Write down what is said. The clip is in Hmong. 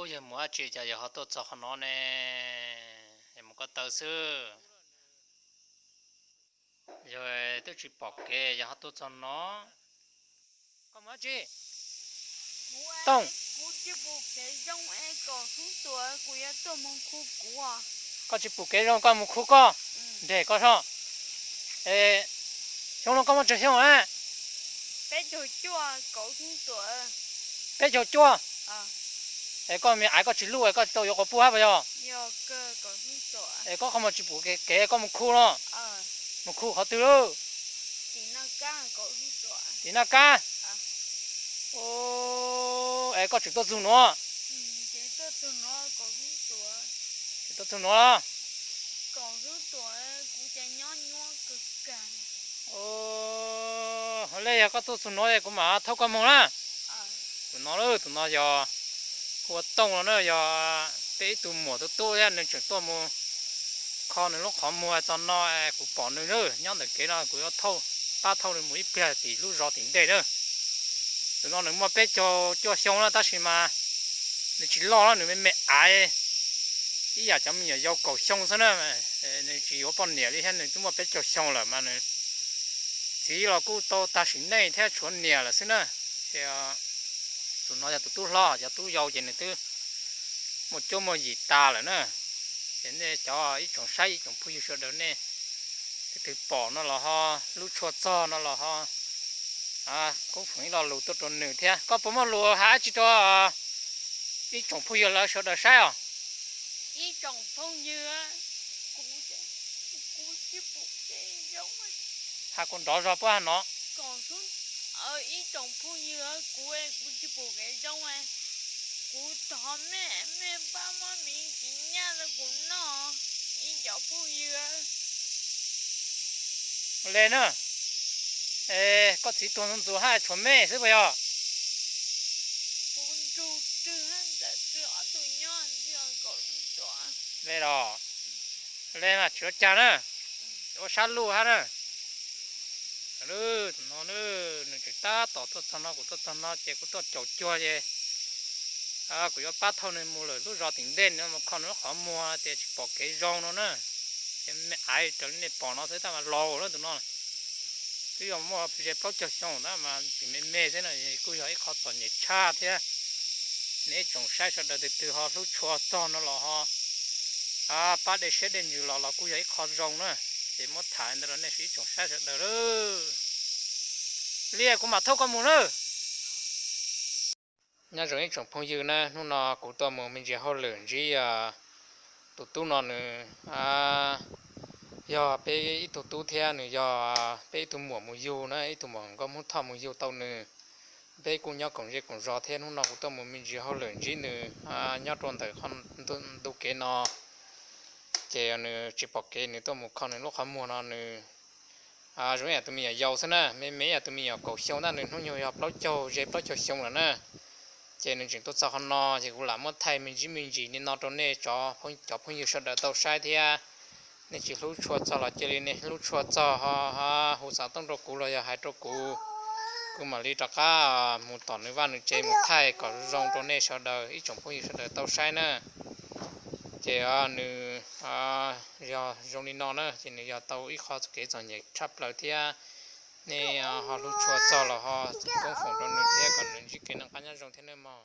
Yog mus dab tsi cas yog ho tuaj txog qhov no ne? Yog mus ko taw xwb. Yog twb tsis pom kev yog ho tuaj txog no. Koj mus dab tsi? Tooj, koj tsis pom kev zoo koj mus khu koj, nreg koj soj. Xyoo no koj muaj tsawg xyoo a? Peb caug cuaj. Es koj me aiv koj tsis luj es koj tsis tau yuav quas puj hab puas yog? Es koj qhov muag tsis pom kev koj mus khu no? Mus khu qhov twg lawm? Tim Naj Kab. Es koj tseem tuaj txug nuav? Tseem tuaj txug nuav. Le yog koj tuaj txug nuav es kuv mam thauj koj moog na. Tus no, tus no yog hu ua Tooj no na, yog peb ib tug muam tub tub thiab, nws tseem tuaj mus kho nws lub qhov muag txog no, kuv pom nws nyob ntawm kev no kuv yuav thauj, pab thauj nws mus ib pliag tim lub zos tim ntej na. Tus no nws muaj peb caug cuaj xyoo na tab sis mas nws tsis loj na, nws me me aiv, ib yam cov me nyuam yaus kaum xyoo xwb na. Nws tsis yuav poj niam li thiab, nws twb muaj peb caug xyoo lawm mas nws txiv los kuj tau tag sim neej thiab tshuav niam lawm xwb na. Ces tus no yog tus tub hlob, cov tub yau ces nws twb muaj cuab muaj yim tas lawm na. Ces nej cov ib tsoom saib ib tsoom phooj ywg sawv daws nej leej twg pom no los ho, hlub tshua txog no los ho, koob foom ib lo lus tuaj rau nws thiab. Koj puas muaj lus hais dab tsi rau ib tsoom phooj ywg lawv sawv daws saib os? Hais kuv nrov zog puab hab no. Ib tsoom phooj ywg, kuv, kuv tsis pom kev zoo, kuv thov mej, mej pab muab miv txiv nyaj rau kuv noj, ib cov phooj ywg. Le na, koj txiv tuag ntxub ntxub hab tshuav mej xwb puas yog? Le los, le mas tsis ua caag na, ua sab luj hab na. Tus no, nws tseem tab tom tuaj txog no, kuv tuaj txog no ces kuv tuaj caum cuag ces kuv yuav pab thauj nws mus lawm lub zos tim ntej no mus kho nws lub qhov muag tias tsis pom kev zoo no na. Ces me aiv raws li nej pom no xwb tab mas laus lawm tus no. Twb yog muaj ze plaub caug xyoo tab mas tseem me me xwb no, kuj yog ib qho txom nyem tshaj thiab. Nej ib tsoom saib sawv daws twg twg ho hlub tshua txog no los ho pab dej siab dej ntsws los los kuj yog ib qho zoo na. Ces muab tham ntawd rau nej ib tsoom saib sawv daws lawm. Li kuv mam thauj koj mus na. Nyob zoo ib tsoom phooj ywg na, hnub no kuv tuaj mus me ntsis hauj lwm ntsib tus tub no nws yog peb ib tug tub thiab nws yog peb ib tug muam mus yug na, ib tug muam nkauj Hmoob Thoj mus yug tau nws. Peb kuj nyob koom zej koom zos thiab, hnub no kuv tuaj mus me ntsis hauj lwm ntsib nws nyob rau ntawm qhov ntu kev no. Ces nws tsis pom kev nws tuaj mus kho nws lub qhov muag no nws zoo ib yam tus me nyuam yaus xwb na, me me ib yam tus me nyuam kaum xyoo ntag, nws hnub nyoog yog plaub caug ze plaub caug xyoo lawm na. Ces nws tseem tuaj txog qhov no ces kuv lam muab thaij me ntsis me ntsis li no rau nej cov phooj ywg sawv daws tau saib thiab. Nej tsis hlub tshua txog los cia li nej hlub tshua txog ho hu xov tooj rau kuv los yog hais rau kuv, kuv mam li rov qab mus tom nws vaj nws tsev mus thaij kom zoo rau nej sawv daws ib tsoom phooj ywg sawv daws tau saib na. Ces nws yog zoo li no na ces nws yog tau ib qho kev txom nyem tshaj plaws thiab. Nej ho hlub tshua txog los ho koob foom rau nws thiab kom nws ntsib kev noj qab nyob zoo thiab nawb mog.